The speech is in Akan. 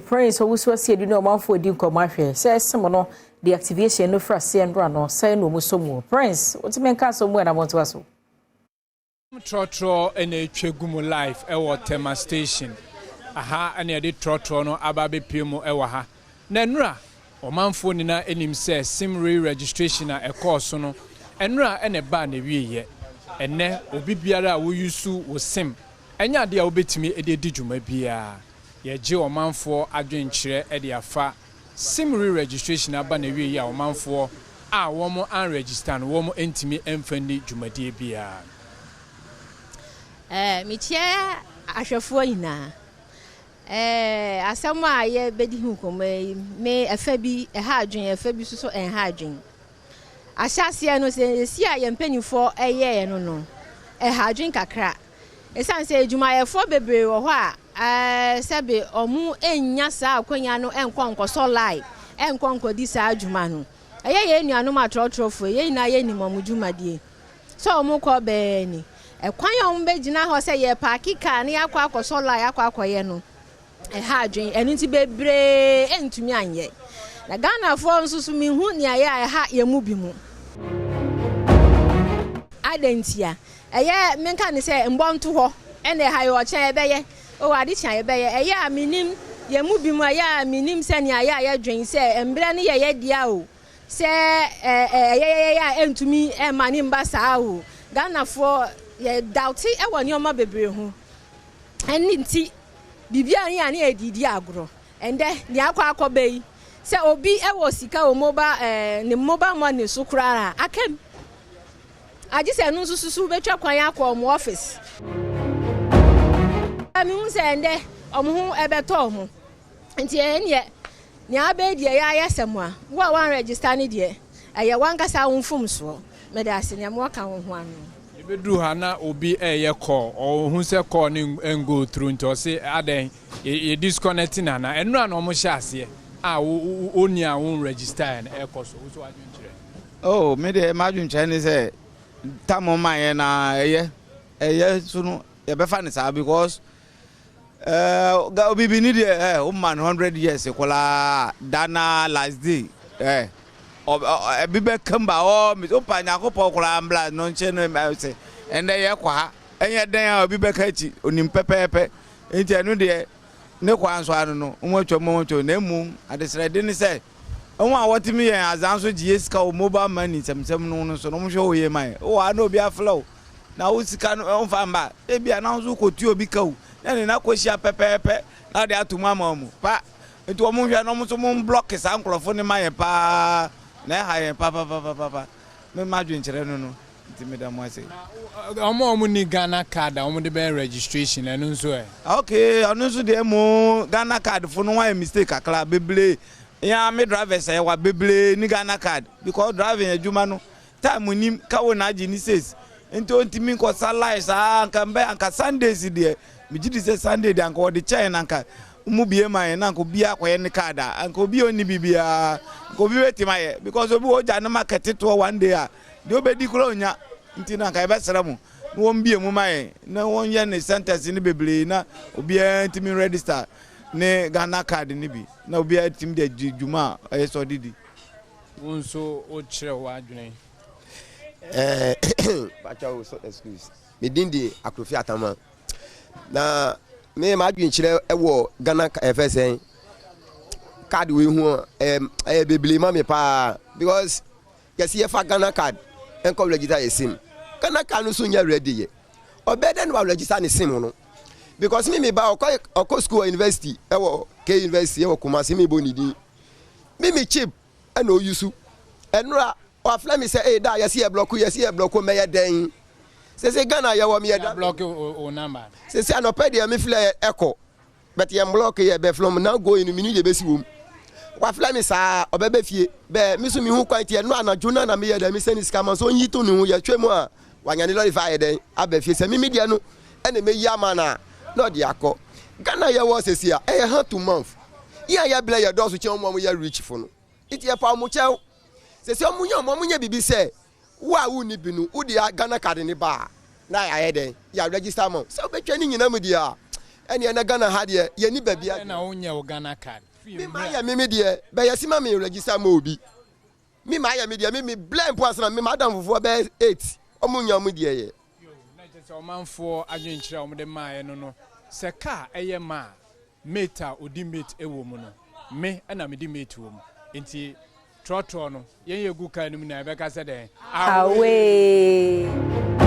Prince Owusu Asiedu ne ɔmanfoɔ di nkɔmmɔ ahwɛ sɛ SIM no deactivation no firi aseɛ nnora no sɛn na ɔmu so mu. Prince, wotumi nka asɛm mu ɛna mɔntoa so. Trɔtrɔ na etwa gu mu live ɛwɔ Tema Station aha, ɛna yɛde trɔtrɔ no aba abɛpie mu ɛwɔ ha. Na nnura ɔmanfoɔ nyinaa anim sɛ SIM re-registration a ɛkɔɔ so no nnura ɛna ɛbaa na ewieɛ. Ɛnɛ obi biara a woyusu wɔ SIM ɛnyɛ adeɛ a wobɛtumi de adi dwuma biara. Yɛgye ɔmanfoɔ adwenkyerɛ ɛde afa SIM re-registration aba na ewieɛ a ɔmanfoɔ a wɔn anregister no wɔn ntumi mfa nni dwumadie biara. Mekyia ahwɛfoɔ nyinaa. Asɛm a yɛbɛdi ho nkɔmmɔ yi, me ɛfɛ bi ɛha adwen, ɛfɛ bi nso so ɛnha adwen. Ahyɛaseɛ no, sɛ esi a yɛn mpanimfoɔ ɛyɛɛ no, ɛha adwen kakra. Ɛsiane sɛ adwumayɛfoɔ bebree wɔ hɔ a sɛbe ɔmo nya saa akonnwa no ɛnkɔ nkɔsɔ line, ɛnkɔ nkɔdi saa adwuma no. Ɛyɛ yɛn nuanom atorɔtorɔfoɔ, yɛn nyinaa yɛnim ɔmo dwumadie. Sɛ ɔmo kɔ bɛɛ ni, ɛkwan a ɔmo bɛgyina hɔ sɛ yɛ park kaa ne yɛakɔ akɔsɔ line akɔ akɔyɛ no, ɛha adwen. Ɛno nti bebree ɛntumi anyɛ. Na Ghanafoɔ nso so, mehu nea yɛ a ɛha yɛn mu bi mu adantia. Ɛyɛ menka ne sɛ mbɔnto hɔ ɛna ɛha yɛ. Ɔkyɛn yɛbɛyɛ o, ade kyɛn yɛbɛyɛ. Ɛyɛ a menim yɛn mu bi mu, ɛyɛ a menim sɛ nea yɛ a yɛdwen sɛ mbrɛ no yɛ yɛ dea o, sɛ ɛɛ ɛyɛyɛyɛ a ɛntumi ɛma ne mba saa o. Ghanafoɔ yɛ dawte ɛwɔ nneɛma bebree ho. Ɛne nti biribiara ne yɛ a ne yɛ didi agorɔ. Ɛndɛ nea akɔ akɔba yi sɛ obi ɛwɔ sika wɔ mobile ne mobile money so koraa a akam agye sɛ ɛno nso soso bɛtwa kwan akɔ ɔmo office. Mehu sɛ ɛndɛ ɔmo ho ɛbɛtɔ ɔmo nti ɛneɛ nea abɛɛ deɛ yɛ ayɛ sɛm a wo a wan register ne deɛ ɛyɛ wankasa wo mfomsoɔ. Mɛde ase nea mewɔka wo ho ano. Ebeduru ha na obi ɛyɛ call, ɔhu sɛ call ne ngo through, nti ɔse adɛn, yɛ disconnect nana. Ɛnura na ɔmo hyɛ aseɛ a wo oni a wo register yɛ no ɛkɔ so, woso adwenkyerɛ? Oh, me deɛ, m'adwenkyerɛ ne sɛ tam ma yɛ na ɛyɛ so no yɛbɛfa ne saa because obibi ni deɛ woma no 100 years koraa dana last day ɛbi bɛ kamba ɔ wopa Nyankopɔn koraa mbla no nkyɛn no sɛ ɛndɛ yɛ kɔ ha ɛnyɛ dɛn a obi bɛka akyi onim pɛpɛɛpɛ. Nti ɛno deɛ ne kwan so ano no wɔn atwa mu, wɔn atwa na emu adesrɛde ne sɛ wɔn a wɔtumi yɛn azan so gye sika wɔ mobile money nsɛmsɛm no so no wɔn hwɛ wɔ yie ma yɛ wɔ ha na obi aflɛ o na wo sika no ɔnfa mba ebi a na nso kɔtu obi ka o na ne na kɔhyia pɛpɛɛpɛ na ɔde ato mu ama wɔn pa. Nti wɔn hwɛ na wɔn nso wɔn block saa nkorɔfo ne ma yɛn paa na ɛha yɛn papapapapa. Me ma adwenkyerɛ no nti meda mo ase. Ɔmo a ɔmo ni Ghana Card a ɔmo de bɛyɛ registration, ɛno nso ɛ? Ok, ɔno nso deɛ mo Ghana Card fo no wɔayɛ mistake kakra bebree. Yɛn me drivers ɛyɛ wa bebree ni Ghana Card because driving adwuma no time nim ka wo na agye ni sales nti ontumi nkɔsa line saa. Nka mbɛ anka Sundays deɛ, megye di sɛ Sunday deɛ anka wɔde kyɛn na anka mu bie ma yɛn na anka obi akɔyɛ ne card a anka obi a ɔnni biribiara anka obi bɛtumi ayɛ because obi wɔ ogya ne market toɔ one day a deɛ obɛdi koraa onya. Nti na anka yɛbɛsrɛ mo na wɔn bie mu ma yɛn na wɔn yɛ ne centers ne bebree na obiara ntumi register ne Ghana Card ne bi na obiara tumi de di dwuma a ɛyɛ sɛ ɔde di. Wo nso wokyerɛ w'adwene. Pakyɛw, so excuse me, din de Akrofi Atama na me m'adwenkyerɛ ɛwɔ Ghana ɛfɛ sɛn card wei ho. Ɛyɛ bebree ma me paa because yɛsi yɛfa Ghana Card ɛnkɔ register yɛ SIM. Ghana Card no so nyɛ ready yɛ ɔbɛɛ dɛ no wa register ne SIM no because mi ba ɔkɔ school wɔ university ɛwɔ K University ɛwɔ Kumasi. Mi bɔ ne din mi chip ɛna oyi so. Ɛnura wafrɛ mi sɛ ee da yɛsi yɛ block, yɛsi yɛ block. Mɛyɛ dɛn sese Ghana yɛwɔ mi yɛ da block o number. Sese anɔpɛ deɛ mi filɛ ɛkɔ but yɛn block yɛ bɛ from now going mi ni deɛ bɛsi wɔm. Wafrɛ mi saa ɔbɛbɛ fie bɛɛ mi so mi hu kwan tiɛ no anadwo na mi yɛ dɛ mi sɛ ne sika ma so nyi to ne ho yɛtwɛ mu a wanya ne lɔri fa yɛ dɛn abɛ fie sɛ mimi deɛ no ɛna mɛyi ama na ɔde akɔ. Ghana yɛwɔ sese a ɛyɛ hand to mouth. Yɛn a yɛbrɛ yɛ dɔɔso kyɛn wɔn a wɔyɛ rich fo no nti yɛfa wɔn kyɛw sese wɔn nyɛ wɔn nyɛ bibi sɛ wo a wonni bi no wode Ghana Card ne ba a na yɛayɛ dɛn yɛ register ma sɛ wobɛtwa ne nyina mu deɛ a. Ɛneɛ na Ghana ha deɛ yɛni baabi a. Na wonyɛ wo Ghana card. Me ma yɛ me me deɛ bɛyɛ si ma me register ma obi. Me ma yɛ me deɛ me me blɛ mpo asana me ma adam fufuo bɛyɛ 8 ɔmo nya ɔmo deɛ yɛ. Na kyerɛ sɛ ɔmanfoɔ adwenkyerɛ a wɔde maaeɛ no no sɛ kaa ɛyɛ ma a mate a ɔdi mate wɔ mu no me ɛna medi mate wɔ mu nti trɔtrɔ no yɛn yɛ gu kaa no mu na yɛbɛka sɛ dɛn. Away.